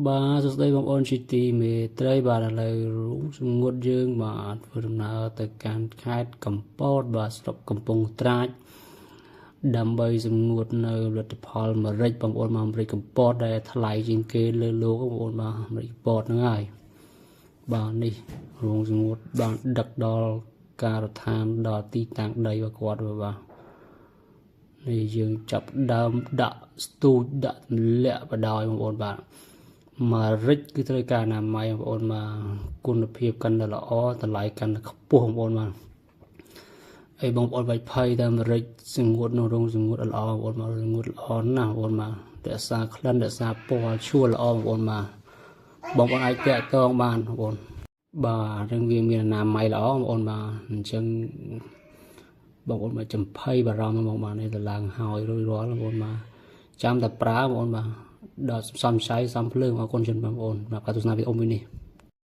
បាទសួស្តីបងប្អូនជាទីមេត្រីបាទឥឡូវរោងសម្ងួតយើងបាទធ្វើដំណើរទៅកាន់ខេត្តកំពតបាទស្រុកកំពង់ត្រាចដើម្បីសម្ងួតនៅផលិតផលម្រេចបងប្អូនមកម្រេចកំពតដែលថ្លៃជាងគេលើលោកបងប្អូនបាទម្រេចកំពតហ្នឹងហើយបាទនេះរោងសម្ងួតបានដឹកដល់ការដ្ឋានដល់ទីតាំងដីរបស់គាត់បាទនេះយើងចាប់ដើមដាក់ស្ទូចដាក់ទម្លាក់បដោយបងប្អូនបាទម្រេចគឺត្រូវការអនាម័យបងប្អូនបាទគុណភាពកាន់តែល្អតម្លៃកាន់តែខ្ពស់បងប្អូនបាទអីបងប្អូនបាច់ភ័យតែម្រេចសងួតនៅរោងសងួតល្អបងប្អូនបាទសងួតល្អណាស់បងប្អូនបាទរក្សាក្លិនរក្សាពណ៌ឈួលល្អបងប្អូនបាទបងប្អូនអាចតាក់ទងបានបងប្អូនបាទរឿងវាមានអនាម័យល្អបងប្អូនបាទអញ្ចឹងបងប្អូនមកចំភ័យបារម្ភបងបាទនេះទៅឡើងហើយរួចរាល់បងប្អូនបាទចាំតែប្រើបងប្អូនបាទដល់សំឆៃសំភ្លើងអរគុណជនបងប្អូនសម្រាប់ការទស្សនាវីដេអូមួយនេះ។